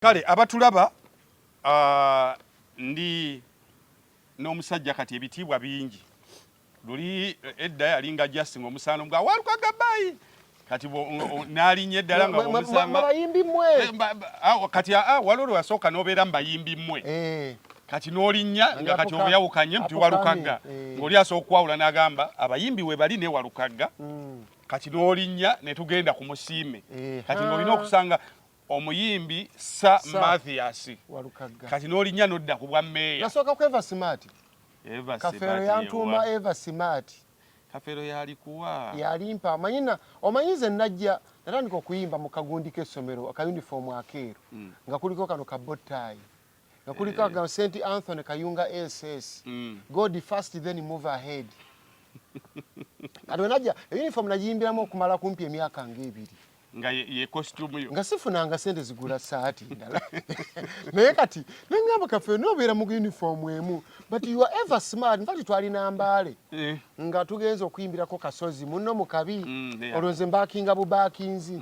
Kale abatulaba, ndi n'omusajja kati ebitiibwa bingi. Luli edda yalinga just ng'omusaano gwa Walukaga bbayi, kati n'alinnya eddala nga omusanga Bayimbi mmwe. Kati waliwo lwe wasooka n'obeera mu bayimbi mmwe, kati n'olinnya nga kati obeyawukanye nti Walukagga, ng'oli asooka okwawula n'agamba abayimbi we bali ne Walukagga. Kati n'olinnya ne tugenda ku Musiime, kati ng'olina okusanga omuyimbi Sir Mathias, kati n'olinnya n'odda ku bwa mmeeya. Nasooka ku Eva Smart. Kafeero yantuuma Eva Smart. Kafeero yalikuwa? Yalimpa. Omanyina, omanyi nze najja natandika okuyimba mu kagundi k'essomero, akayunifoomu akeeru, nga kuliko kano ka bow tie, nga kuliko aga St Anthony Kayunga SS, "God first, then move ahead." Kati wenajja uniform nagiyimbiramu okumala kumpi emyaka ng'ebiri. Nga ye costume yo. Nga sifunanga sente zigula saati ndala, naye kati neŋŋamba, "Kaffe nobeera mu uniform emu, but you are ever smart." Nfati twalina Mbaale, nga tugenza okuyimbirako Kasozi muno mu kabi. Olwo nze mbaakinga bubaakinzi.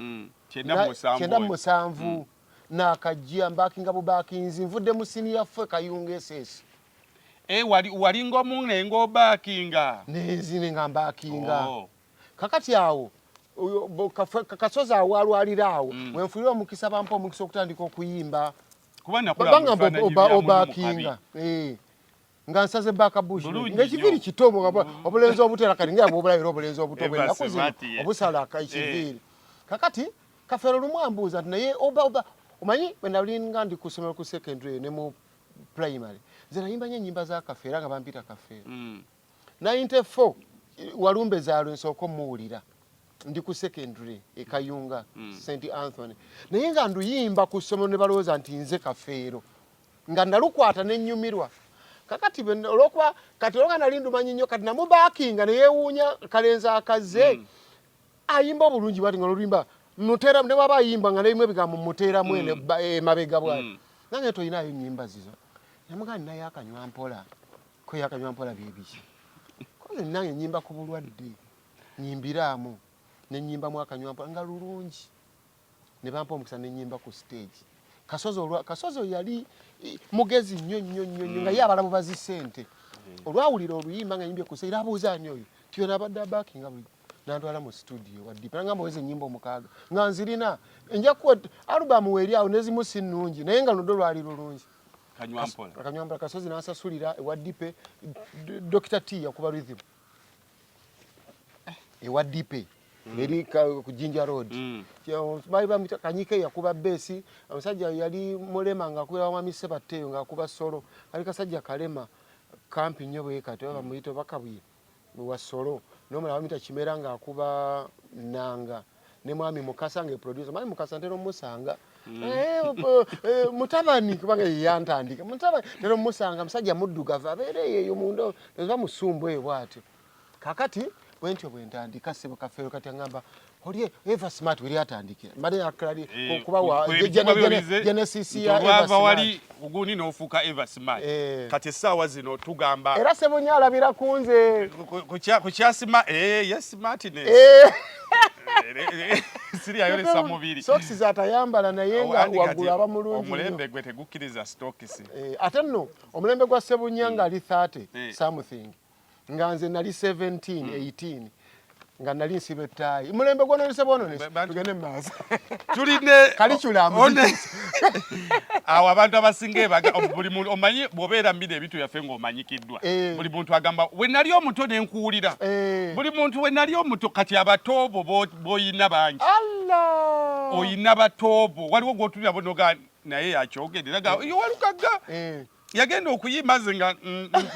97. 97 nakajja mbaakinga bubaakinzi, nvudde mu senior four Kayunga SS. Eh, wali walinga omunne ng'obaakinga? Nenzine nga mbaakinga. Kakati awo Kasozi awo alwalira awo, wenfunira omukisa, bampa omukisa okutandika okuyimba. Kuba nakulaba mu Bangamba bifaananyi bya Muno mu obaakinga. Nga nsaze bakabushi, Bulungi ngaekiviiri nnyo. kito, obulenzi obutera kati nga bwobulabira obulenzi obuto Eva bwennaku zino Smart, ye. obusala ekiviiri. Kakati Kafeero lumu ambuuza nti, "Naye oba omanyi bwe nalinga ndi ku ssomero ku secondary ne mu primary, nze nayimba nnyo ennyimba za Kafeero nga bampita Kafeero." 94 walumbe zaalwe nsooka omuwulira ndi ku secondary e Kayunga, St Anthony, naye nga nduyimba ku ssomero ne balowooza nti nze Kafeero, nga nalukwata nenyumirwa. Kakati olwokuba kati olwoga nali ndumanyi nnyo, kati namubaakinga neyeewuunya kalenzi akazze ayimba obulungi bwati, nga oluyimba muteera, ne waba ayimba nga nerimu ebigambo muteeramu eno emabega bwati. Nange, "Tolinayo nnyimba zizo?" Namugamba, "Ninayo akanywa mpola." Ko yakanywa mpola byebiki? Koze nange nyimba ku bulwadde, nyimbiraamu, nenyimbamu akanywa mpola nga lulungi, ne bampa omukisa nenyimba ku stage. Kasozi olwa Kasozi oyo yali mugezi nnyo nnyo nnyo nnyo, nga ye abalabu bazi ssente. Olwawulira oluyimba nga nyimbye ku stage, abuuza, "Ani oyo?" Tiyona abadde abakinga buli, nantwala mu studio waddipa, nangamba, "Weze ennyimba 6 nga nzirina, nja kuwa album weeri awo, nezimu si nnungi, naye nga ludo lwali lulungi." Kanywa mpola. Akanywampola. Kasozi nansasulira ewa Dipe, Dr T yakuba rhythm ewa Dipe eri ku Jinja Road. Baali bamuyita Kanyike, yakuba bass. Omusajja yali mulema ng'akubira wamwami Sebatteeyo ng'akuba solo, kali kasajja kalema kampi nnyo bwe kati, oba bamuyita bakabuye wa solo, n'omulala bamuyita Kimera ng'akuba nanga, ne mwami Mukasa nga producer. Mwami Mukasa ntera omusanga. Mutabani, kubanga ye yantandika, mutabani ntera omusanga, musajja muddugavu, abeera eyo eyo munda oba musumbu eyo bw'atyo. Kakati bwe ntyo bwe ntandika, ssebo Kafeero kati aŋŋamba, "Oli Eva Smart." Weri atandikira mbadde aklali kuba wa ebitiibwa byolize genesis nti ya Eva olwava Smart. Wali kuguni n'ofuuka Eva Smart. Kati essaawa zino tugamba Era Sebunya alabira ku nze. Ku kyasima ye smartness. Siri ayolesa mubiri. Sokisi zatayambala, naye nga Andi kati waggulu aba mulungi nnyo. Omulembe gwe tegukkiriza stokisi. Ate nno omulembe gwa Sebunya nga ali 30 something, nga nze nali 17, 18, nga nali nsiba ettaayi. Mulembe gwononese bwononese. Tugende mu maaso. Tuline Curriculum. Awo abantu abasinga ebaga buli muntu, omanyi bw'obeera mu bino ebintu byaffe ng'omanyikiddwa, buli muntu agamba, "We nali omuto ne nkuwulira." Buli muntu, "We nali omuto." Kati abatoobo b'oyina bangi. Allah! Oyina batoobo, waliwo gw'otulira bonoga naye yakyogedde naga yo Walukagga yagenda okuyimba, nze nga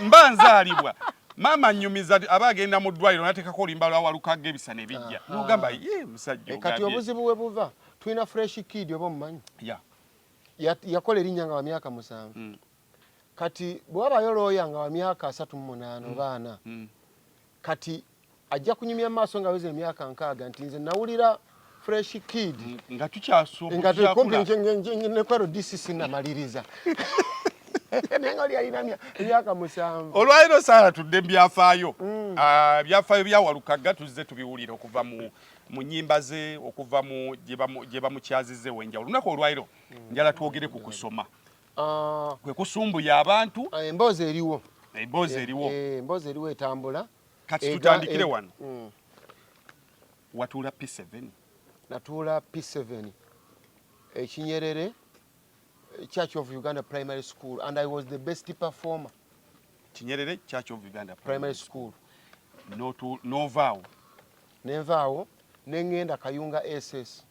mba nzaalibwa, maama nnyumiza aba agenda mu ddwaliro n'ateekako oluyimba lwa Walukagga, ebisa ne bijja, n'ogamba, "Ye musajja." Kati Ogambye. Obuzibu we buva, tulina Fresh Kid, oba omumanyi? Ya. Yakola erinnya nga wa myaka 7. Kati bwe wabayo looya nga wa myaka 38 oba 40, kati ajja kunyumya mu maaso nga aweza emyaka 60 nti, "Nze nawulira Fresh Kid Nga tukyasoma. Nga tukyakula. Kumpi nekwero DCC namaliriza," naye nga oli alina emyaka 7. Olwaliro saala tudde mu byafaayo. Ah, byafaayo bya Walukagga tuzze tubiwulira okuva mu Mu nnyimba ze okuva mu gye bamukyazize wenjawulo. Olunaku olwaliro njala twogere ku kusoma. Kwe kusumbuya abantu. Emboozi eriwo. Emboozi eriwo. Emboozi eriwo etambula. Kati tutandikire wano. Watuula P7? Natuula P7 Ekinyerere Church of Uganda Primary School, and I was the best performer. Kinyerere Church of Uganda Primary School. Novaawo? Nenvaawo neŋŋenda Kayunga SS.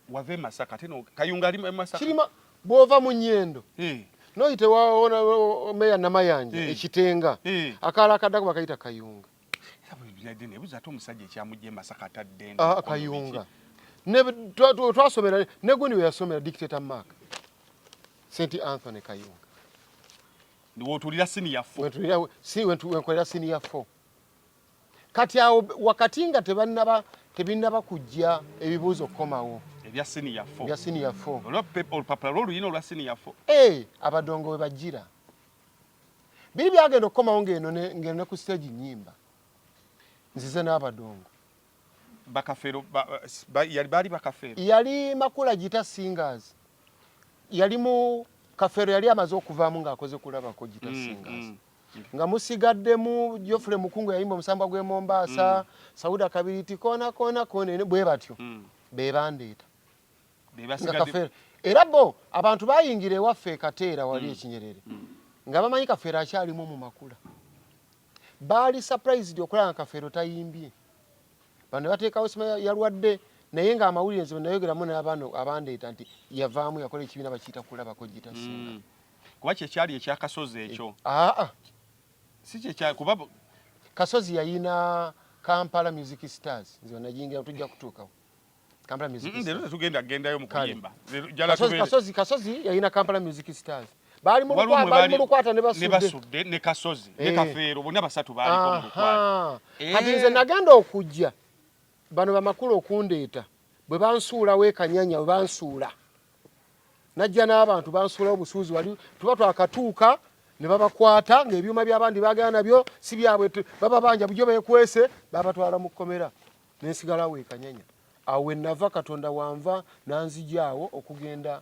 Wava e Masaka ate Kayunga ali e Masaka? Kirima bw'ova mu Nyendo noyita ewa Meya Namayanja Ekitenga, akaalo akaddako bakayita Kayunga. Nebuza ate omusajja ekyamujja e Masaka atadde Kayunga twasomera ne gundi we yasomera, Dictator Mark, St Anthony Kayunga. Wotuulira senior four? Wenkolera senior four. Kati awo wakati nga tebannaba, tebinnaba kujja ebibuuzo okukomawo. Ebya senior four? Ebya senior four. Olupapula lwoluyina olwa senior four? Abadongo we bajjira biri byagenda okukomawo ng'eno ne ku stage nnyimba nzize n'abadongo. Bakafeero yali baali Bakafeero? Yali Makula Guitar Singers. Yali mu Kafeero yali amaze okuvaamu ng'akoze Kulabako Guitar Singers. Nga musigaddemu Geoffrey Mukungu yayimba omusambwa gw'e Mombasa, Sauda Kabiriti, koona koona koona bwe batyo. Be bandeeta. Nga Kafeero era bo abantu bayingira ewaffe e Kateera wali Ekinyerere nga bamanyi Kafeero akyalimu mu Makula. Baali surprised okulaba nga Kafeero tayimbye. Bano ne bateekawo sima yalwadde, naye ng'amawulire nze nayogeramu n'abaana abandeeta nti yavaamu yakola ekibiina bakiyita Kulabako Guitar Singer. Kuba kyekyali ekyakasozi ekyo? Aa. Si kyekyali kuba Kasozi yayina Kampala Music Stars, nze nagiyingira, tujja kutuukawo. Kampala Music Leero Stars. Tetugenda kugendayo mu kuyimba. Kasozi yayina Kampala Music Stars. Baali mu Waliwo mwe baali mu Lukwata ne ne Basudde. Basudde ne Kasozi ne Kafeero, bonna basatu baaliko mu Lukwata. Kati nze nagenda okujja bano bamakulu okundeeta bwe bansuulawo e Kanyanya, bwe bansuula najja n'abantu bansuulawo obusuuzi wali tuba twakatuuka ne babakwata ng'ebyuma by'abandi baagala nabyo si byabwe, baba banja bujo beekwese babatwala mu kkomera nensigalawo e Kanyanya. Awo we nava Katonda wanva nanzijaawo okugenda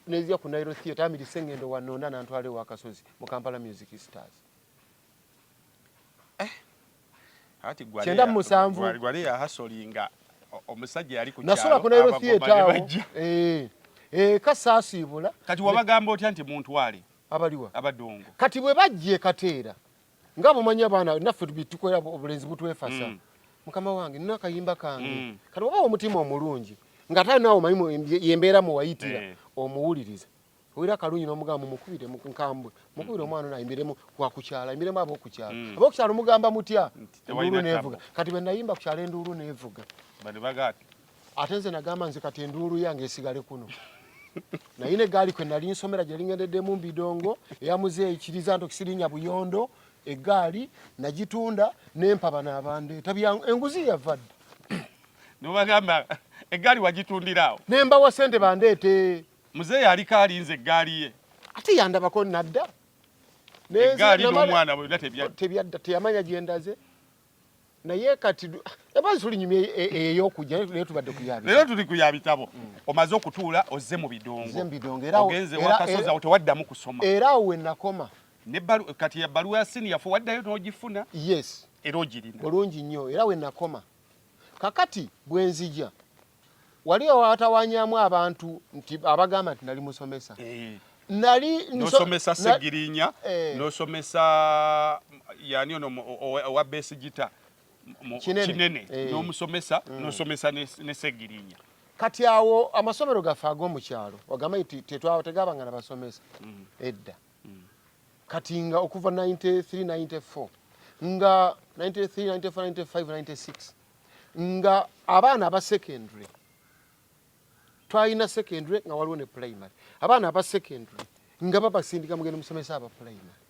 nenzija ku Nile Theatre, Amiri Sengendo wanonda nantwala ewa Kasozi mu Kampala Music Stars. Ati 97. Gwali yahasolinga omusajja yali ku Nasula ku kyalo Nile abagoma Theatre ne awo. bajja. Kasaasiibula. Kati wabagamba otya nti muntwale? Abaliwa? Abadongo. Kati bwe bajja e Kateera nga bumanyi abaana naffe tukolera obulenzi butwefasa. Mukama wange nina akayimba kange. Kati oba omutima omulungi nga tali naawe omanyi yembeera muwayitira omuwuliriza. Owulira akalungi n'omugamba mumukubire nkambwe, mukubire omwana ono ayimbiremu wakukyala, ayimbiremu ab'okukyala. Ab'okukyala omugamba mutya? Nti tewalina Enduulu n'evuga. tabo. Kati bwe nayimba ku kyalo enduulu n'evuga. Bano bagaati. Ate nze nagamba nze kati enduulu yange esigale kuno. Nayina eggaali kwe nali nsomera gye lingendeddemu mbidongo eya muzeeyi Kiriza nto Kisirinya Buyondo, eggaali nagitunda nempa bano abandeeta enguzi yava dda. Nobagamba eggaali wagitundira awo? Ne mbawa ssente bandeete. Muzeeyi aliko alinze eggaali ye. Ate yandabako nadda. Eggaali n'omwana byonna tebyadda. Tebyadda, teyamanya gye ndaze. Naye kati emboozi tulinyumya ey'okujja, naye tubadde ku ya bitabo. Leero tuli ku ya bitabo. Omaze okutuula ozze mu bidongo. Nze mu bidongo. Era Ogenze wakasozi awo tewaddamu kusoma. Era awo we nakoma. Kati ebbaluwa ya senior four waddayo n'ogifuna? Yes. Era ogirina. Bulungi nnyo, era we nakoma. Kakati bwe nzija wali owatawanyamu abantu nti abagamba nti nali musomesa. Nali N'osomesa Segirinya, n'osomesa yani ono owa bass guitar Kinene. Kinene. N'omusomesa, n'osomesa ne Segirinya. Kati awo amasomero gaffe ag'omu kyalo wagamba nti tegabanga na basomesa edda. Kati nga okuva 93 94, nga 93 94 95 96 nga abaana aba secondary, twalina secondary nga waliwo ne primary, abaana aba secondary nga babasindika mugende musomesa aba primary.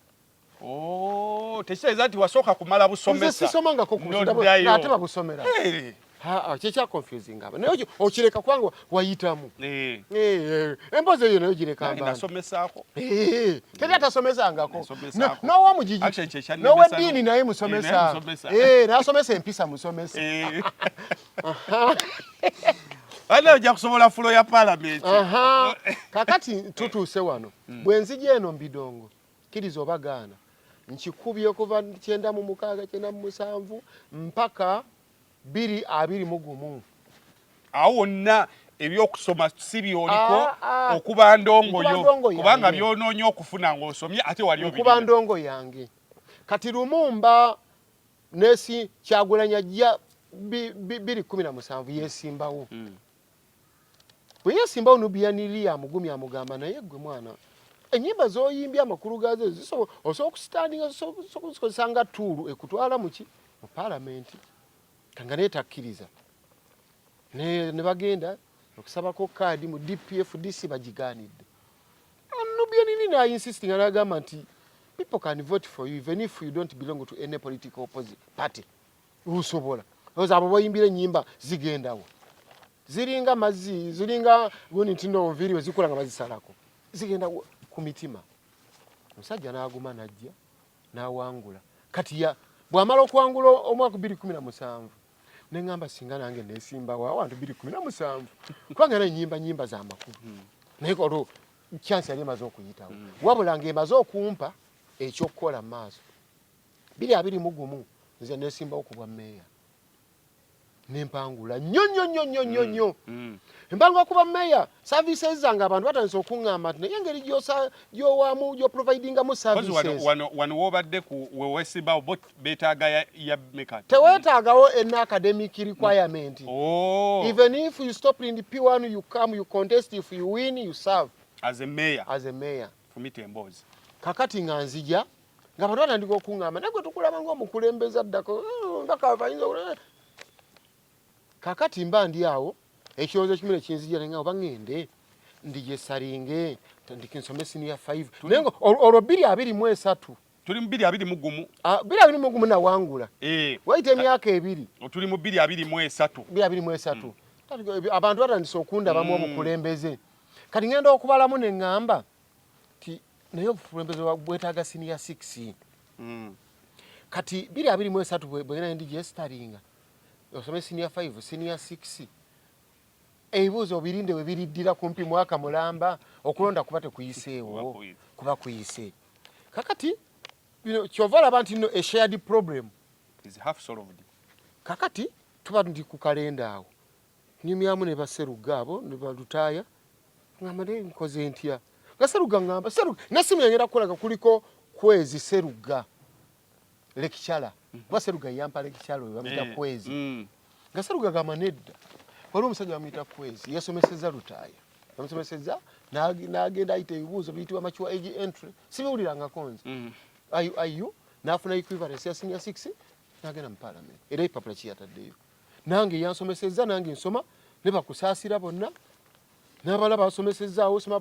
Oh, tekitegeeza nti wasooka kumala Nze busomesa. sisomangako ku N'oddayo. ate babusomera. Kyekya confusing aba naye okireka kubanga wayitamu. Emboozi eyo nayo gireka. Nasomesaako. Teri atasomesangako. N'owomugigi, n'oweddiini naye musomesa, n'asomesa empisa musomesa. Ate ojja kusobola floor ya palamenti. Kakati tutuuse wano. Bwe nzija eno mbidongo, kkiriza oba gaana, nkikubye okuva 96, 97 mpaka 2021. Awo wonna ebyokusoma si byoliko? Okuba ndongoyo, kubanga byonoonya okufuna ng'osomye ate wali. Okuba ndongo yange. Kati lumumba nesi Kyagulanya ajja 2017 yesimbawo. Bwe yesimbawo, Nubian Li amugumya, amugamba, "Naye gwe mwana, enyimba zoyimbye amakulu gaazo osobola okusitandinga, okuzikozesa nga tool ekutwala muki mu paalamenti." Kanga naye takkiriza. Ne bagenda okusabako kaadi mu DPFDC, bagigaanidde. Nubian Li nayinsistinga, nagamba nti, "People can vote for you even if you don't belong to any political party. Osobola oza abo boyimbira enyimba zigendawo, ziringa mazzi, ziringa gundi nti no nviiri we zikula nga bazisalako, zigenda ku mitima." Omusajja n'aguma, n'ajja n'awangula. Kati ya bw'amala okuwangula omwaka 2017, neŋŋamba, singa nange nesimbawo awantu 2017, kubanga era enyimba nyimba za makulu. Naye olwo chance yali emaze okuyitawo, wabula ng'emaze okumpa ekyokukola mu maaso. 2021 nze nesimbawo ku bwa mmeeya, nempangula nnyo nnyo nnyo nnyo nnyo nnyo. Empangula kuba meya, services zange abantu batandise okuŋŋamba nti naye engeri gy'owaamu, gy'oprovidingamu services. Wano wobadde ku wewesimbawo bo beetaaga ya meka? Teweetaagawo an academic requirement. Even if you stop in the P1, you come, you contest, if you win, you serve. As a mayor. As a mayor. Fumita emboozi. Kakati nga nzija nga abantu batandika okuŋŋamba, naye gwe tukulaba ng'omukulembeze addako mpaka. Kakati mba ndi awo, ekirowoozo kimu nekinzijira, nenga oba ŋŋende ndijesaringe, ntandike nsome senior 5, naye nga olwo 2023. Tuli mu 2021. Ah, 2021 nawangula. Wayita emyaka 2. Tuli mu 2023. 2023. Abantu batandise okundabamu obukulembeze. Kati ŋŋenda okubalamu ne ŋŋamba ti naye obukulembeze bwetaaga senior 6. Kati 2023 bwengenda ndijesitaringa, osome senior 5, senior 6, ebibuuzo obirinde we biriddira kumpi mwaka mulamba, okulonda kuba tekuyiseewo, kuba kuyise. Kakati bino kyova olaba nti no a shared problem is half solved. Kakati tuba ndi ku kalenda awo, nyumyamu ne baseruga abo ne balutaaya, ngamba naye nkoze ntya? Nga Seruga ngamba, Seruga nesimu yangenda kukolaga kuliko Kwezi Seruga lecturer, kuba Seruga yampa lecturer oyo bamuyita Kwezi. Nga Seruga gamba nedda, waliwo omusajja bamuyita Kwezi, yasomeseza Lutaaya, yamusomeseza n'agenda ayita ebibuuzo biyitibwa mature age entry, sibiwulirangako nze. IUIU n'afuna equivalence ya senior 6 n'agenda mu parliament, era epapula kiyataddeyo nange yansomesezza, nange nsoma ne bakusaasira bonna n'abala basomesezaawo, soma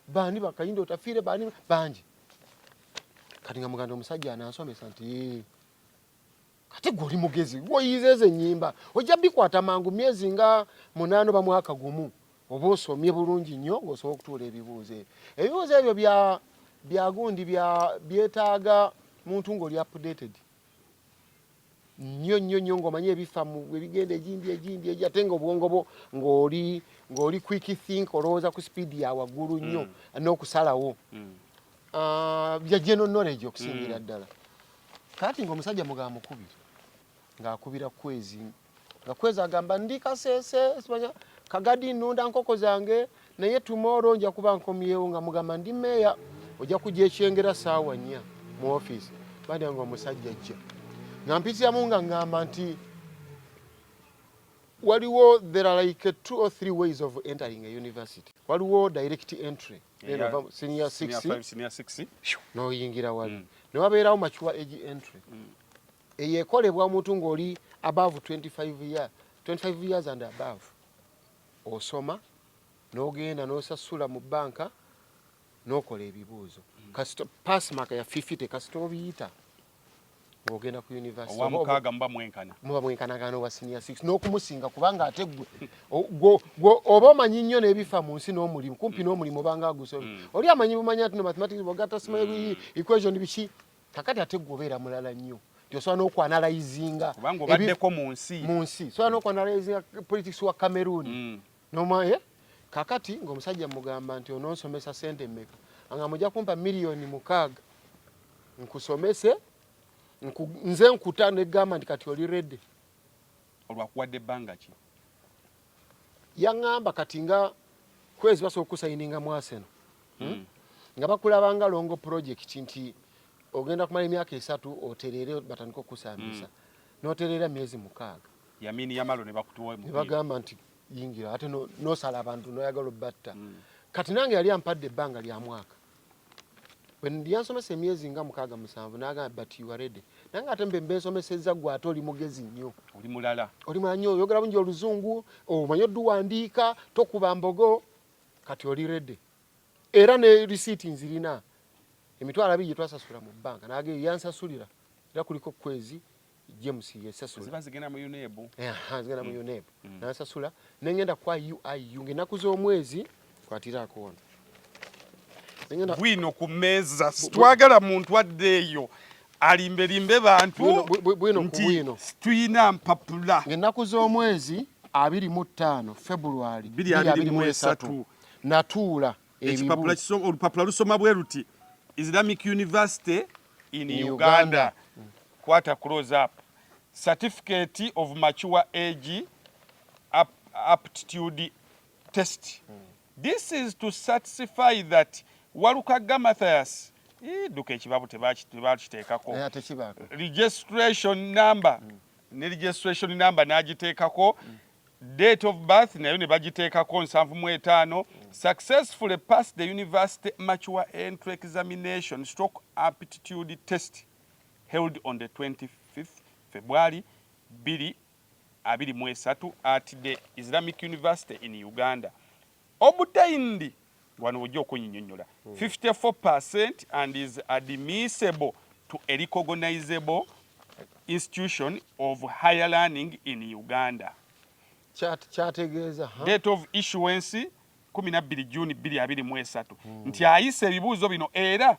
baani, bakayinda otafiire, baani bangi. Kati nga muganda omusajja anansomesa nti, "Eh, kati gwe oli mugezi, gweoyiza ezo ennyimba ojja bikwata mangu, myezi nga 8 oba mwaka gumu oba osomye bulungi nnyo ng'osobola okutuula ebibuuzo ebyo." Ebibuuzo ebyo bya byagundi bya byetaaga muntu ng'oli updated nnyo nnyo nnyo, ng'omanyi ebifa mu ebigenda egindi egindi egi, ate nga obwongo bwo ng'oli quick think, olowooza ku speed ya waggulu nnyo n'okusalawo. Ah, bya general knowledge okusingira ddala. Kati ng'omusajja mugamba mukubiri, ng'akubira Kwezi, nga Kwezi agamba ndi Kasese, simanya Kagadi, nnunda nkoko zange, naye tomorrow nja kuba nkomyewo. Nga mugamba ndi meeya, ojja kujja ekyengera saawa 4 mu ofiisi. Bandya nga omusajja ajja nga mpitiramu, nga ŋŋamba nti waliwo, there are like two or three ways of entering a university. Waliwo direct entry. Then ova senior six. Senior 5, senior 6. N'oyingira wali. Ne wabeerawo mature age entry. Eyo ekolebwa omuntu ng'oli above 25 year, 25 years and above. Osoma n'ogenda n'osasula mu banka n'okola ebibuuzo, kasita pass mark ya 50, kasita obiyita. Ng'ogenda ku university. Owa mukaaga muba mwenkana. Muba mwenkanagana owa senior 6 n'okumusinga, kubanga ate gwe oba omanyi nnyo n'ebifa mu nsi n'omulimu kumpi n'omulimu obanga agusoma. Oli amanyi bumanya nti no mathematics bw'ogatta simanyi equation biki. Kakati ate gwe obeera mulala nnyo nti osobola n'okwanalizinga Kubanga obaddeko mu nsi. Mu nsi osobola n'okwanalizinga politics wa Cameroon. Noma, eh? Kakati ng'omusajja mugamba nti ononsomesa sente mmeka? Nga mujja kumpa 6 million nkusomese, nze nkuta negamba nti kati oli ready. Olwakuwadde ebbanga ki? Yaŋŋamba kati nga kwezi basobola okusayininga mu Arsenal, Nga bakulaba nga long project nti ogenda kumala emyaka 3 otereere, batandike okusambisa. N'otereera myezi 6. Yamini Yamalo ne bakutuwa Ne omupiira. Bagamba nti yingira, ate n'osala abantu n'oyagala obbatta. Kati nange yali ampadde ebbanga lya mwaka. Bwe yansomesa emyezi nga 6, 7, n'agamba, "But you are ready." Nange ate mbe mbensomesezza gwe, ate oli mugezi nnyo. Oli mulala. Oli mulala nnyo, oyogera bungi oluzungu, omanyi odduwandiika, tokuba mbogo, kati oli ready. Era ne risiiti nzirina, 20,000 gye twasasula mu bbanka, nage yansasulira, era kuliko Kwezi James yesasula. Ziba zigenda mu UNEB. Aha, zigenda mu UNEB. Nansasula nengenda kwa UIU ng'ennaku z'omwezi kwatiraako wano. Nengenda Bwino ku mmeeza, twagala muntu adde eyo alimbelimbe bantu Bwino ku nti bwino. Tuyina mpapula. Ng'ennaku z'omwezi 25 February 2023. Natuula Ekipapula ebibu olupapula lusoma bwe luti: Islamic University in In Uganda. Uganda. Kwata close up. Certificate of mature age aptitude test. This is to certify that Walukagga Mathias, dduka ekibabu tebakiteekako. Eh, tekibaako. Registration number ne registration number n'agiteekako, date of birth nayo ne bagiteekako 75, successfully passed the university mature entry examination stroke aptitude test held on the 25th February 2023 at the Islamic University in Uganda, obtained, wano ojja okunyinyonnyola, 54% and is admissible to a recognizable institution of higher learning in Uganda. Kyategeeza ha? Date of issuance 12 June 2023, nti ayise ebibuuzo bino era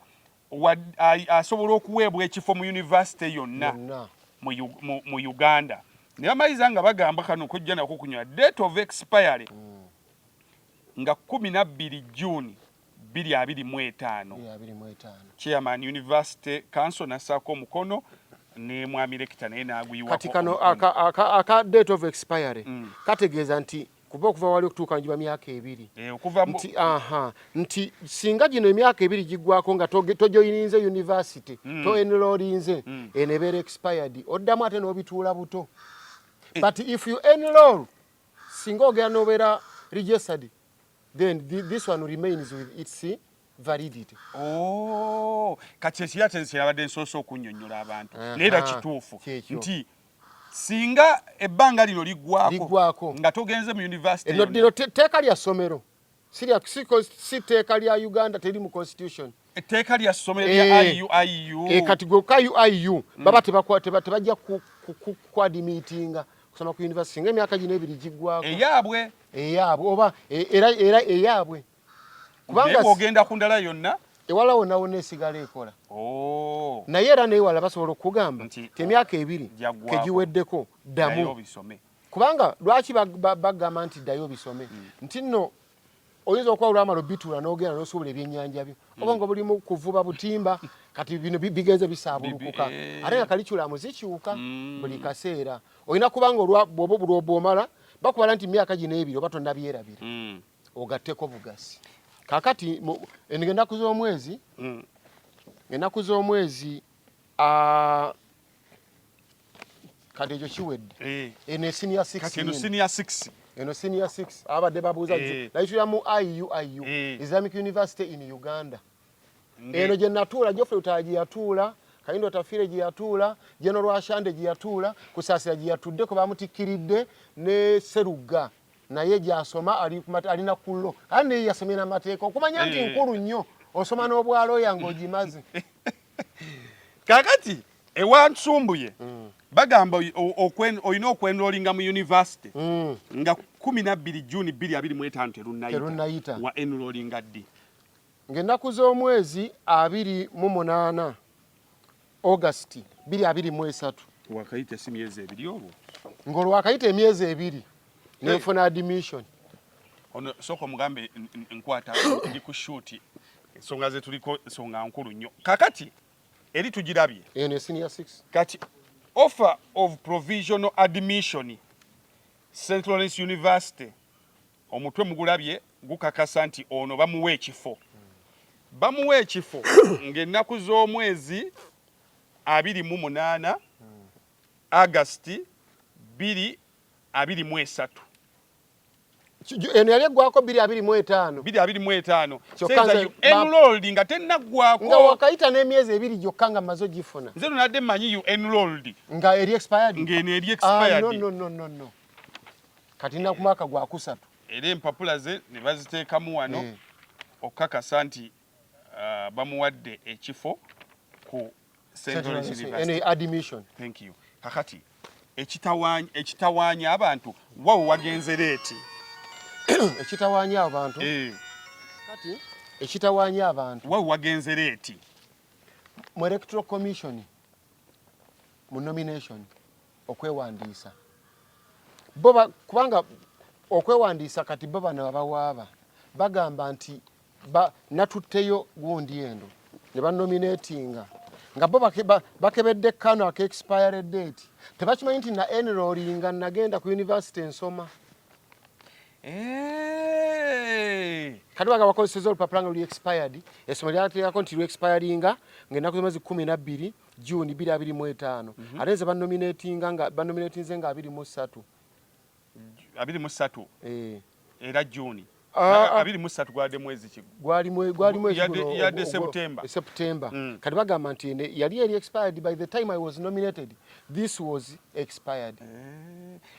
asobola okuweebwa ekifo mu university yonna Yonna. mu Uganda. Ne bamaliriza nga bagamba kano kujja nako kunywa date of expiry nga 12 June 2025. 2025. Chairman University Council nassaako omukono ne mwami Lector naye n'aguyiwako Kati kano omukono. aka date of expiry kategeeza nti kuba okuva wali okutuuka njiba myaka 2. Eh, okuva Nti aha, nti singa gino emyaka 2 giggwako nga tojoyininze university, to enrollinze, eno ebeera expired, oddamu ate n'obituula buto. But if you enroll, singa ogenda n'obeera registered, then this one remains with its validity. Oh, kati ekiri ate kyabadde nsoose okunnyonnyola abantu, naye era kituufu Kyekyo. Nti singa ebbanga lino liggwako Liggwako. nga togenze mu university Eno yonna, lino tteeka lya ssomero, si tteeka lya Uganda, teri mu constitution. Etteeka lya ssomero lya Eh. IUIU. Eh, kati gwe ka UIU baba tebajja kuadmitinga kusoma ku university singa emyaka gino 2 giggwako. Eyaabwe. Eyaabwe oba era eyaabwe. Kubanga Kubanga ogenda ku ndala yonna, ewala wonna wonna esigala ekola. Oh. Naye era newala basobola okugamba Nti nti emyaka 2 gyaggwako. Kegiweddeko, Ddayo ddamu. obisome. Kubanga lwaki bagamba nti ddayo obisome? Nti nno oyinza okuba olwamala obituula n'ogenda n'osuubula ebyennyanja byo, oba nga bulimu kuvuba butimba, kati bino bigenze bisaabulukuka. Ate nga curriculum zikyuka buli kaseera. Olina kubanga bw'oba bw'omala bakubala nti myaka gino 2 oba tonnabyerabira, ogatteko bugasi. Kakati eno ennaku z'omwezi, ennaku z'omwezi, kati ekyo kiwedde. Eno e senior six. Kati eno Yino. Senior six. Eno senior six, abadde babuuza nayitulira mu IUIU, Islamic University in Uganda. Eno gye natuula, Geoffrey Lutaaya gye yatuula, Kahinda Otafiire gye yatuula, General Rwashande gye yatuula, Kusaasira gye yatuddeko bamutikkiridde, ne Serugga naye gy'asoma alina ku law, ate naye yasomye n'amateeka okumanya nti nkulu nnyo, osoma n'obwalooya ng'ogimaze. Kakati. Ewansumbuye bagamba olina okwenrollinga mu university nga 12 June 2025 terunnayita. Terunnayita. Wa enrollinga ddi? Ng'ennaku z'omwezi 28 August 2023. Wakayita si myezi 2 olwo? Ng'olwakayita emyezi 2 nenfuna admission. Ono sooka omugambe nkwata ndi ku shoot, ensonga ze tuliko nsonga nkulu nnyo. Kakati eri tugirabye. Eno senior 6. Kati offer of provisional admission St. Lawrence University, omutwe mugulabye gukakasa nti ono bamuwa ekifo. Bamuwa ekifo ng'ennaku z'omwezi 28 August 2023. Eno yali eggwako 2025. 2025. Kyokka Seiza you enrolled nga tennaggwako. Nga wakayita n'emyezi 2 gyokka nga mmaze ogifuna. Nze nonadde mmanyi you enrolled nga eri expired. Ng'eno eri expired. No, no, no, no, no. Kati nna ku mwaka gwa kusatu. Era empapula ze ne baziteekamu wano okukakasa nti bamuwadde ekifo ku St. Lawrence University. Eno admission. Thank you. Kakati ekitawaanya abantu wawe wagenze late. Ekitawaanya abantu. Kati ekitawaanya abantu. Wawe wagenze late. Mu Electoral Commission mu nomination okwewandiisa. Bo kubanga okwewandiisa kati bo bano abawaaba bagamba nti natutteyo gundi eno ne banominatinga nga bo bakebedde kano aka expired date, tebakimanyi nti na enrollinga nagenda ku university ensoma. Kati baga bakozeseza olupapula nga luli expired, essomero lyateekako nti lu expiringa ng'ennaku z'omwezi 12 June 2025. Ate nze banominatinga nga banominatinze nga 23. 23. Era June. 23 gwadde mwezi ki? Gwali mwezi guno yadde September. September. Kati bagamba nti yali eri expired by the time I was nominated. This was expired.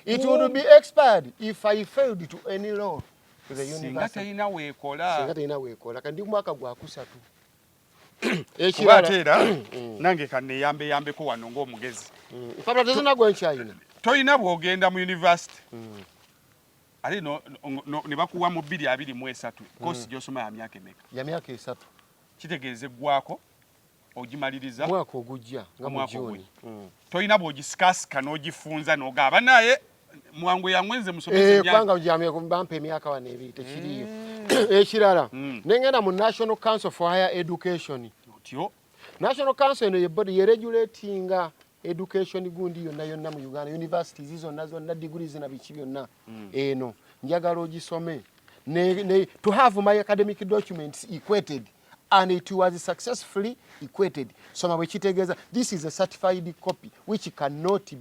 It would be expired if I failed to enroll to the university. Singa terina weekola. Singa terina weekola. Kandi mwaka gwa kusatu. Kuba ate era nange kanneeyambe yambeko wano ng'omugezi. Mpapula tezinagwa nkyayina. Toyina bw'ogenda mu university. Ate ne bakuwa mu 2023 course gy'osoma ya myaka emeka? Ya myaka 3. Kitegeeza eggwako ogimaliriza mwaka ogujja nga mu June. Toyina bw'ogisikasika n'ogifunza n'ogamba naye mwangu yangu nze musomesa emyaka. Kubanga ojamye bampa emyaka wano 2 tekiriyo. Ekirala nengenda mu National Council for Higher Education. Otyo. National Council eno ye body ye regulatinga education gundi yonna yonna mu Uganda, universities zonna zonna, degrees na biki byonna. Eno njagala ogisome to have my academic documents equated, and it was successfully equated. Soma bwe kitegeeza, this is a certified copy which cannot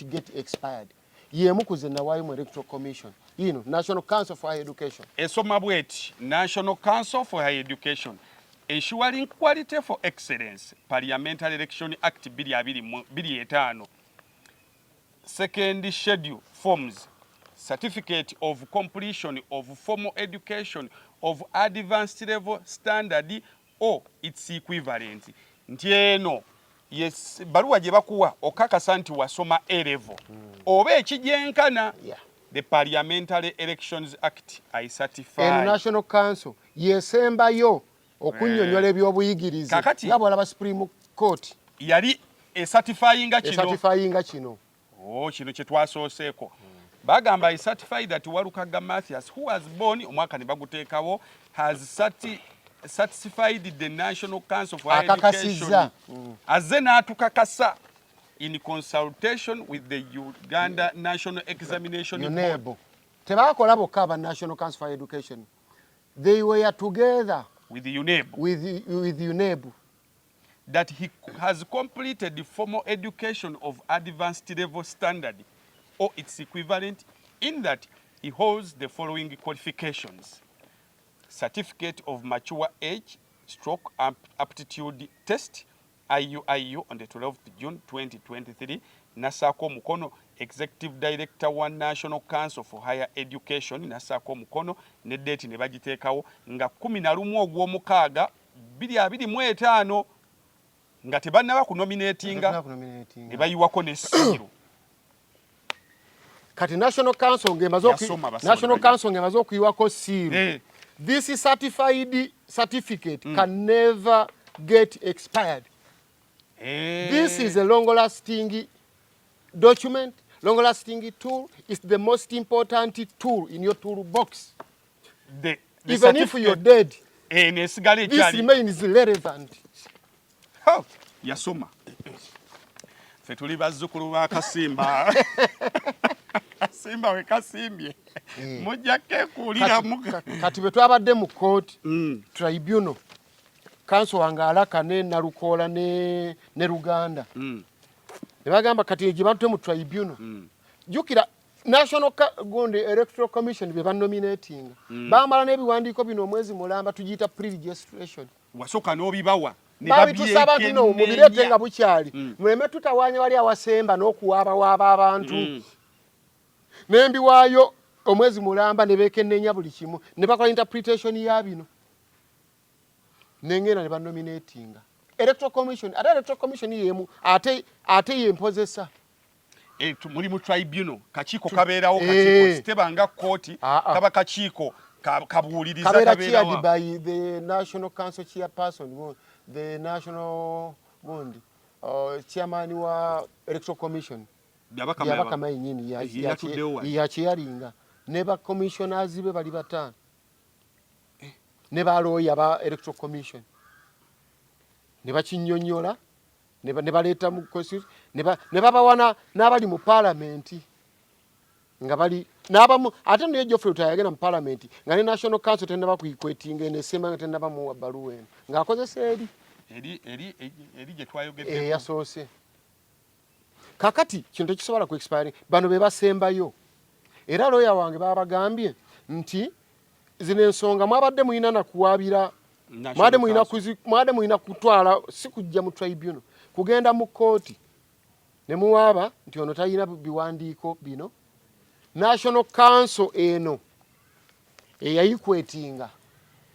get expired. Yemu ku ze nawaayo mu Electoral Commission. Ino National Council for Higher Education. Esoma bweti, National Council for Higher Education, ensuring quality for excellence, Parliamentary Election Act 2025, second schedule forms, certificate of completion of formal education of advanced level standard or its equivalent. Nti eno yes, baluwa gye bakuwa okakasa nti wasoma A level oba ekigyenkana. The Parliamentary Elections Act I certify. Eno National Council yesembayo okunnyonnyola ebyobuyigirize. Nga bw'olaba Supreme Court yali ecertifyinga kino. Ecertifyinga kino. Oh, kino kye twasooseeko. Bagamba I certify that Walukaga Mathias, who was born omwaka ne baguteekawo, has satisfied the National Council for Higher Education. Azze n'atukakasa in consultation with the Uganda National Examination Board. Tebakola bokka aba National Council for Education. They were together with UNEB. With UNEB. That he has completed the formal education of advanced level standard or its equivalent, in that he holds the following qualifications: certificate of mature age stroke aptitude test IUIU on the 12th June 2023, nasaako omukono Executive Director wa National Council for Higher Education, nasaako omukono ne date ne bagiteekawo nga 11 ogw'omukaaga 2025. Nga tebannaba kunominatinga, ne bayiwako ne seal. Kati National Council ng'emaze National Council ng'emaze okuyiwako seal, This certified certificate can never get expired. This is a long lasting document, long lasting tool. It's the most important tool in your toolbox. The Even if you're dead, nesigala this remains relevant. Oh, yasoma. Ffe tuli bazzukulu ba Kasimba. Kasimba we kasimbye. Mujja kekuuliramu. Kati bwe twabadde mu court, tribunal, counsel wange Alaka ne Nalukoola ne Luganda. Ne bagamba kati gye bantute mu tribunal. Jjukira National gundi Electoral Commission bye banominatinga. Bamala n'ebiwandiiko bino omwezi mulamba, tugiyita pre-registration. Wasooka n'obibawa. Babitusaba nti no mubireete nga bukyali. Muleme tutawaanya wali awasemba n'okuwaabawaaba abantu. Nembiwaayo omwezi mulamba ne beekenneenya buli kimu ne bakola interpretation ya bino. Nengenda ne banominatinga. Electoral Commission, ate Electoral Commission yemu ate yempozesa. Muli mu tribunal, kakiiko kabeerawo, kakiiko tebanga kkooti, kaba kakiiko kabuuliriza. Kabeera chaired by the National Council chairperson, the national gundi, chairman wa Electoral Commission. Byabakama yennyini yakiyalinga ne ba commissioners be bali bataano ne balooya ba Electoral Commission ne bakinnyonnyola ne baleeta mu constitution ne babawana n'abali mu paalamenti nga bali n'abamu. Ate naye Geoffrey Lutaaya yagenda mu paalamenti nga ne National Council tennaba kuyikwetinga eno esemba, nga tennaba muwa bbaluwa eno ng'akozesa eri eri gye twayogeddeko eyasoose. Kakati kino tekisobola ku expire. Bano be basembayo, era looya wange babagambye nti zino ensonga mwabadde mulina nakuwaabira, mwabadde mulina kutwala, si kujja mu tribunal, kugenda mu kooti ne muwaaba nti ono talina biwandiiko bino. National Council eno eyayikwetinga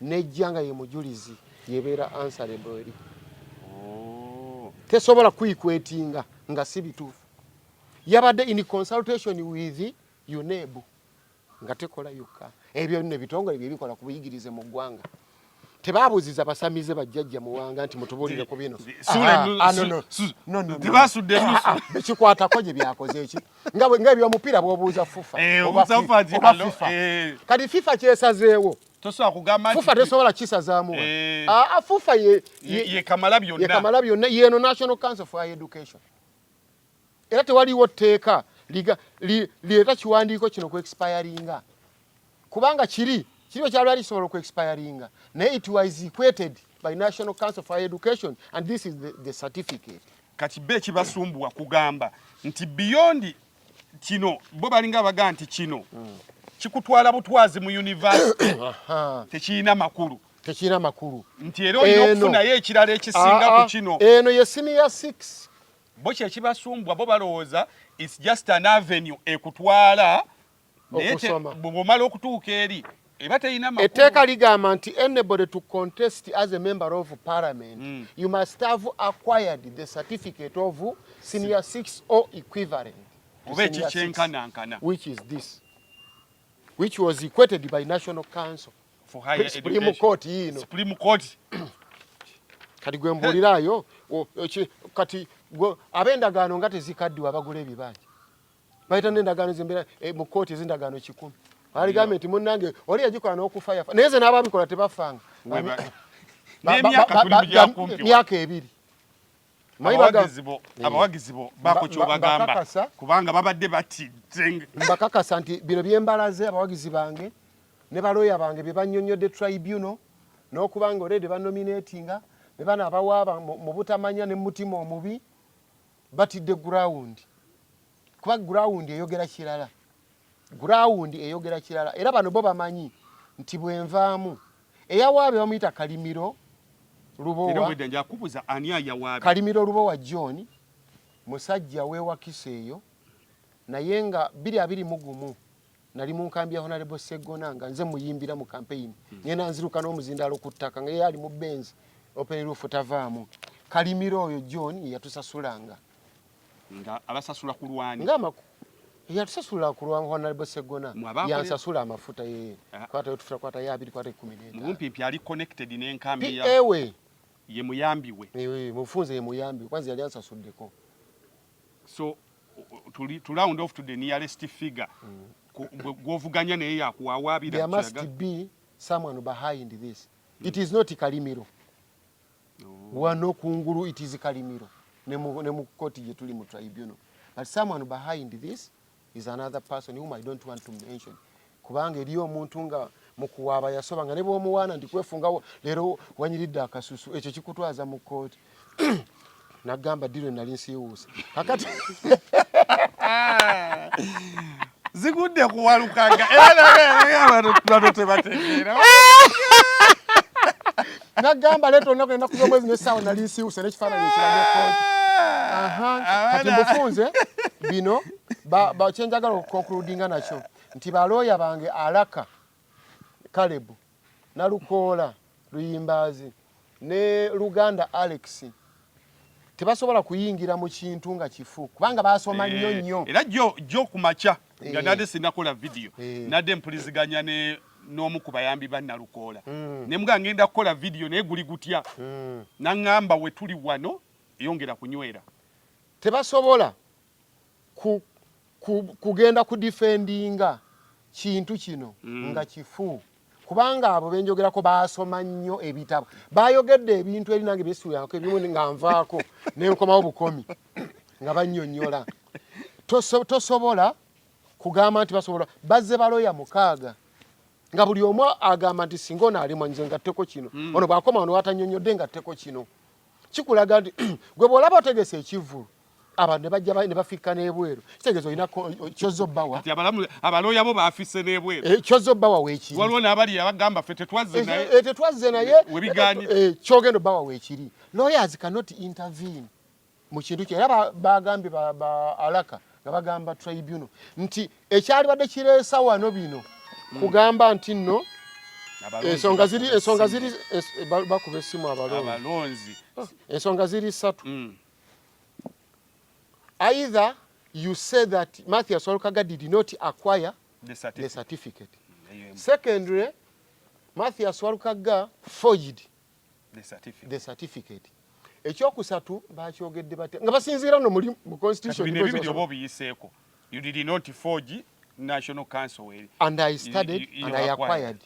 nejja nga ye mujulizi, yebeera answerable eri. Tesobola kuyikwetinga nga si bituufu. Yabadde in consultation with UNEB, nga tekola yokka. Ebyo nno ebitongole byebikola ku buyigirize mu ggwanga. Tebabuuziza basamize bajjajja Muwanga nti mutubuulire ku bino. Tebasudde ennusu. Bekikwatako gye byakoze eki nga ebyomupiira bw'obuuza FUFA oba FIFA. Kati FIFA kyesazeewo tosobola kugamba. FUFA tesobola kisazaamu. FUFA ye kamala byonna. Ye kamala byonna yeno National Council for Higher Education. Era tewaliwo tteeka lireeta kiwandiiko kino ku expiringa, kubanga kiri ekyalwali kisobola oku expiringa, naye it was equated by National Council for Education and this is the certificate. Kati be ekibasumbuwa kugamba nti beyond kino, bo balinga abagaa nti kino kikutwala butwazi mu university, tekirina makulu. Tekirina makulu. Nti era olina okufunayo ekirala ekisinga ku kino. Eno ye senior six. Bo kyekibasumbwa, bo balowooza it's just an avenue ekutwala, naye bw'omala okutuuka eri eba terina makulu. Etteeka ligamba nti anybody to contest as a member of parliament, you must have acquired the certificate of senior six or equivalent. Oba ekikyenkanankana. Which is this, which was equated by National Council for Higher Supreme Education. Court yiino. Supreme Court. Kati gwe mbuulirayo kati ab'endagaano nga tezikaddiwa, abagula ebibanja bayita n'endagaano zembeera mu kooti ez'endagaano 100. Aligambye nti munnange oli yagikola n'okufa yafa, naye nze n'ababikola tebafanga. N'emyaka tuli mu gyakumpi. Myaka 2. Abawagizi bo baako kyobagamba, kubanga babadde batidde. Mbakakasa nti bino byembalaze abawagizi bange ne balooya bange bye bannyonnyodde tribunal, n'okuba nga already banominatinga ne bano abawaaba mu butamanya ne mutima omubi batidde ground, kuba ground eyogera kirala, ground eyogera kirala. Era bano bo bamanyi nti bwenvaamu eyawaabye bamuyita Kalimiro Lubowa. Njakubuza ani ayawaabye. Kalimiro Lubowa John, musajja weewakisa eyo, naye nga 2021 nali mu nkambi ya Honorable Seggona nga nze muyimbira mu campaign. Ngenda nziruka n'omuzindaalo ku ttaka nga ye ali mu Benz open roof tavaamu. Kalimiro oyo John yatusasulanga. Nga abasasula ku lwani? Nga yatusasula ku lwa Honorable Segona, yansasula amafuta ye. Ah. Kwata yotufuta, kwata ya abiri, kwata 15. Mumpimpi ali connected n'enkambi ya ewe ye muyambi we. Ewe mufunze ye muyambi kwanza yali ansasuddeko. So to round off to the nearest figure, gw'ovuganya naye yakuwawaabira. There must be someone behind this. It is not Kalimiro. Oh. Wano kungulu it is Kalimiro. Ne mu koti gye tuli mu tribunal. But someone behind this is another person whom I don't want to mention. Kubanga eriyo omuntu nga mukuwaaba yasoba nga ne bw'omuwaana nti kwefunga leero wanyiridde akasusu, ekyo kikutwaza mu kkooti. Nagamba ddi lwe nali nsiiwuuse. Kakati zigudde ku Walukagga era bano tebategeera. Nagamba leeta olunaku ennaku z'omwezi n'essaawa nali nsiiwuuse n'ekifaananyi ekiraga ekkooti. Kati mbufunze bino kye njagala okukonkludinga nakyo nti balooya bange Alaka Caleb, Nalukoola Luyimbaazi ne Luganda Alex tebasobola kuyingira mu kintu nga kifu kubanga basoma nnyo nnyo. Era jjo ku makya nga nadde sinakola vidiyo, nadde mpuliziganya ne n'omu ku bayambi ba Nalukoola, ne mugaa ngenda kukola vidiyo naye guli gutya, naŋŋamba we tuli wano yongera kunywera. Tebasobola kugenda kudifendinga kintu kino nga kifu kubanga abo benjogerako basoma nnyo ebitabo, bayogedde ebintu eri nange byesuulirako ebimu nga nvaako nenkomawo bukomi nga bannyonnyola. Tosobola kugamba nti basobola. Bazze baloya 6 nga buli omu agamba nti singa ono alimwa nze ngatteko kino, ono bw'akoma wano watannyonnyodde ngatteko kino. Kikulaga nti gwe bw'olaba otegese ekivvulu abantu ne bajja ne bafikka n'ebweru, kitegeeza olina kyozza obbawa. Kati abaloya bo baafisse n'ebweru. Kyozza obbawa weekiri. Waliwo n'abali abagamba ffe tetwazze naye. Tetwazze naye. Webigaanye. Kyogenda obbawa weekiri. Lawyers cannot intervene mu kintu kye. Era bagambye ba Alaka nga bagamba tribunal nti ekyalibadde kireesa wano bino kugamba nti nno ensonga ziri, ensonga ziri, bakuba essimu abalonzi. Abalonzi. Ensonga ziri 3. Either you say that Mathias Walukaga did not acquire the certificate. The certificate. Secondly, Mathias Walukaga forged the certificate. The certificate. Ekyokusatu bakyogedde batya nga basinziira no muli mu constitution. Bino ebibiri oba obiyiseeko. You did not forge National Council. And I studied and I acquired.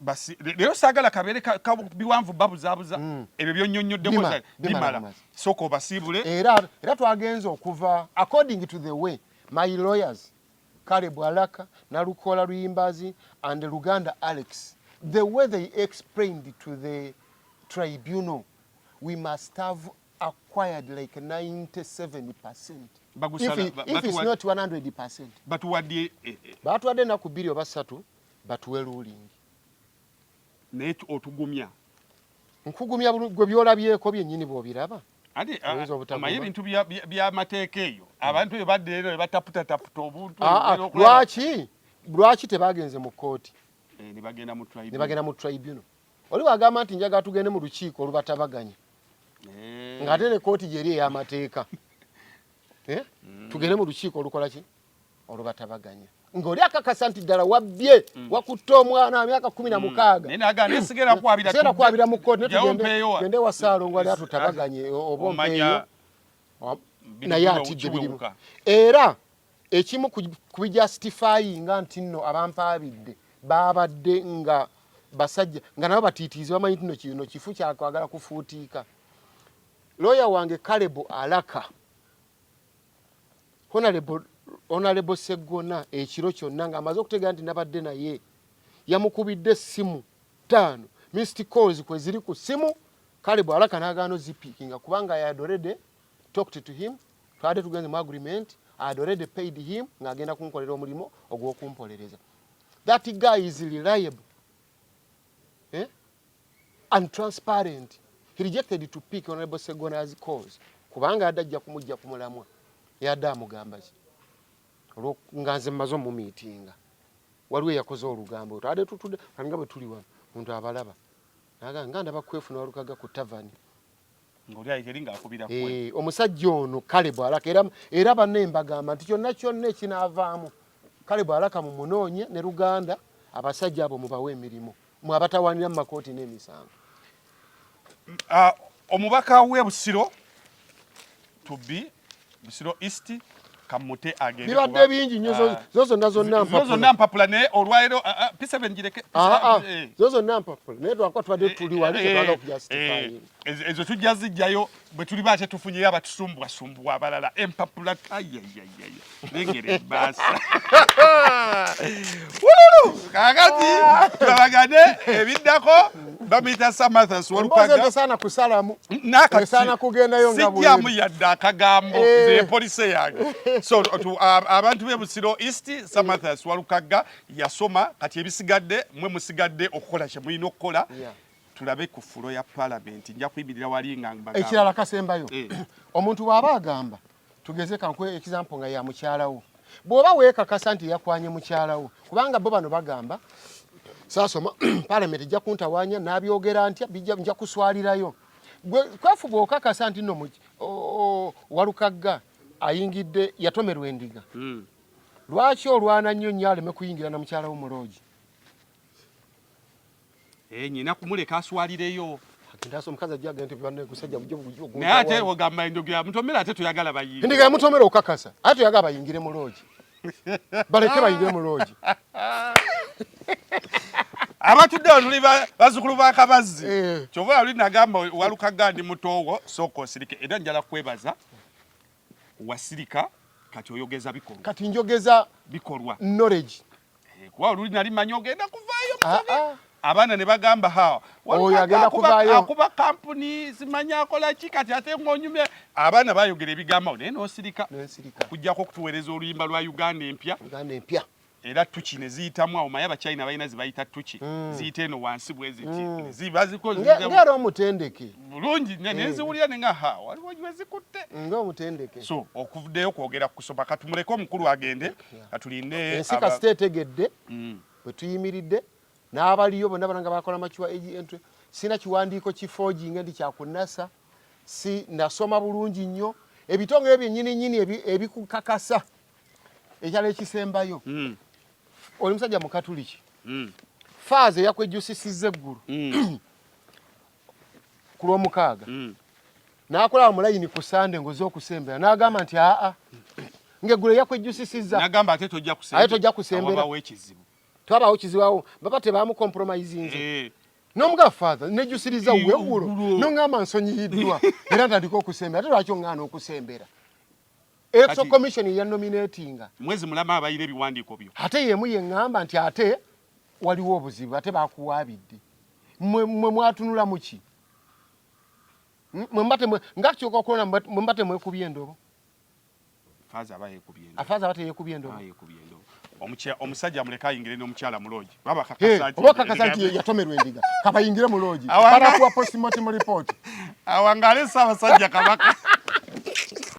Basi leero saagala kabeere biwanvu babuzaabuza ebyo byonnyonnyoddeko bimala. Sooka obasiibule. Era twagenze okuva according to the way my lawyers Caleb Alaka, Nalukola Luyimbazi and Luganda Alex, the way they explained to the tribunal, we must have acquired like 97%. If it's not 100%. Batuwadde Batuwadde ennaku 2 oba 3 batuwe ruling. Naye otugumya. Nkugumya gwe byolabyeko byennyini bw'obiraba. Ate omanyi ebintu by'amateeka eyo abantu bwe badda ero ne bataputataputa obuntu. Lwaki tebagenze mu kkooti? Ne bagenda mu tribunal. Ne bagenda mu tribunal. Oli bw'agamba nti njagala tugende mu lukiiko olubatabaganya. Ng'ate ne kkooti gy'eri ey'amateeka. Tugende mu lukiiko olukola ki? Olubatabaganya. Ng'oli akakasa nti ddala wabbye, wakutte omwana myaka 16. Naye n'agamba naye sigenda kwabira Sigenda kwabira mu kkooti, naye tugende wa Ssaalongo ali atutabaganye oba ompeeyo. Naye atidde birimu. Era ekimu ku bijustifyinga nti nno abampaabidde baabadde nga basajja nga nabo batiitiizi bamanyi nti nno kino kifu kyakwagala kufuutiika. Lawyer wange Caleb Alaka, Honorable Sseggona ekiro kyonna ng'amaze okutegeera nti nabadde naye yamukubidde essimu 5 missed calls kwe ziri ku ssimu. Caleb Alaka n'agaana ozipiikinga kubanga I had already talked to him, twabadde tugenze mu agreement, I had already paid him ng'agenda kunkolera omulimu ogw'okumpolereza. That guy is reliable, and transparent. He rejected to pick Honorable Ssegona's calls kubanga yadde ajja kumujja ku mulamwa. Yadde amugamba ki? Olwo nga nze mmaze omumiitinga. Waliwo eyakoze olugambo, twabadde tutudde nga bwe tuli wano, omuntu abalaba. Naga nga ndaba Kwefu ne Walukaga ku tavani. Ng'oli ayi teri ng'akubira kwe. Eh, omusajja ono Caleb Alaka era, era banne mbagamba nti kyonna kyonna ekinaavaamu Caleb Alaka mumunoonye ne Luganda, abasajja abo mubawe emirimu mwe abatawaanira mu makooti n'emisango. Omubaka w'e Busiro to be Busiro East kamute agende bibadde bingi nnyo ah. zo zonna zonna mpapula zo zonna mpapula naye olwaleero ah, ah, P7 gireke zo zonna mpapula naye twakuba tubadde eh, tuli wali eh, tetwagala okujustifying eh, ezo tujja zijjayo bwe tuliba ate tufunyeyo abatusumbuwasumbuwa abalala empapula ayayayaya lengera ebbaasa wululu kakati tulabagane ebiddako bamuyita Samathas Walukaga tesaana kusalamu esaana kugendayo nga sijjamu yadde akagambo eh. nze polisi yange so abantu b'e Busiro East Samathas Walukagga yasoma kati ebisigadde mwe musigadde okukola kye mulina okukola tulabe ku fulo ya palamenti nja kuyimirira wali nga ekirala kasembayo eh. omuntu bw'aba agamba tugeze kankuwe example nga ya mukyala wo bw'oba weekakasa nti yakwanye mukyala wo kubanga bo bano bagamba saasoma parliament ejja kuntawanya nabyogera ntya nja kuswalirayo gwe Kwefu bw'okakasa nti no Walukagga ayingidde yatomerwa endiga hmm. Lwaki olwana nnyo nnyo aleme kuyingira na mukyala wo mu loogi? Eh, nyina kumuleka aswalireyo. Agenda omukazi ajja agenda nti gusajja bujjo bujjo. Naye ate ogamba endiga ya mutomera ate toyagala bayingire. Endiga ya mutomera okakasa. Ate toyagala bayingire mu loogi. Baleke bayingire mu loogi. Abatudde wano tuli bazzukulu ba Kabazzi. Eh. Kyova luli nagamba Walukagga ndi mutoowo sooka osirike era njala kwebaza wasirika kati oyogeza bikolwa. Kati njogeza bikolwa. Knowledge. Eh, kuba oluli nali manyi ogenda kuvaayo ah, ah. Abaana ne bagamba ha oyo agenda kuvaayo akuba kampuni simanyi akola ki kati ate ng'onyumya abaana bayogera ebigambo naye n'osirika okujjako okutuweereza oluyimba lwa Uganda empya Uganda empya era tuki ne ziyitamu awo maye abachina balina zibayita tuki mm. ziyita eno wansi bwe ziti mm. zibaziko omutendeke bulungi ne eh. nziwulira ne nga ha waliwo gwe zikutte nga omutendeke so okuvuddeyo kwogera kusoma katumuleke omukulu agende katulinde ensi kasita etegedde mm. bwe tuyimiridde n'abaliyo bonna bana nga bakola makiwa egi entry sina kiwandiiko kifoojinga ndi kyakunasa si nasoma bulungi nnyo ebitongole byennyini nnyini ebikukakasa ekyalo ekisembayo mm. oli musajja mukatuliki mm. faaza eyakwejjusisizza eggulu mm. ku lwomukaaga mm. n'akulaba mu layini ku sande ng'ozze okusembera n'agamba nti aa ng'eggulo yakwejjusisizza n'agamba ate tojja kusembera twabawo kizibu awo baba tebamukompromisinze eh. Nomuga father nejusiriza weggulo nongamba nsonyiyiddwa era ntandika okusembera ate lwaki oŋŋaana okusembera Electoral Commission ya nominatinga mwezi mulama abayira ebiwandiiko byo ate yemu yeŋŋamba nti ate waliwo obuzibu ate bakuwaabidde mwe mwatunula muki nga kyoka okulonda mwe mba temwekubye endobo Faaza aba teyekubye endobo omusajja amuleke ayingire n'omukyala mu loogi oba kakasa nti yatomerwa endiga kabayingire mu loogi banakuwa postmortem report awangaale Ssaabasajja Kabaka.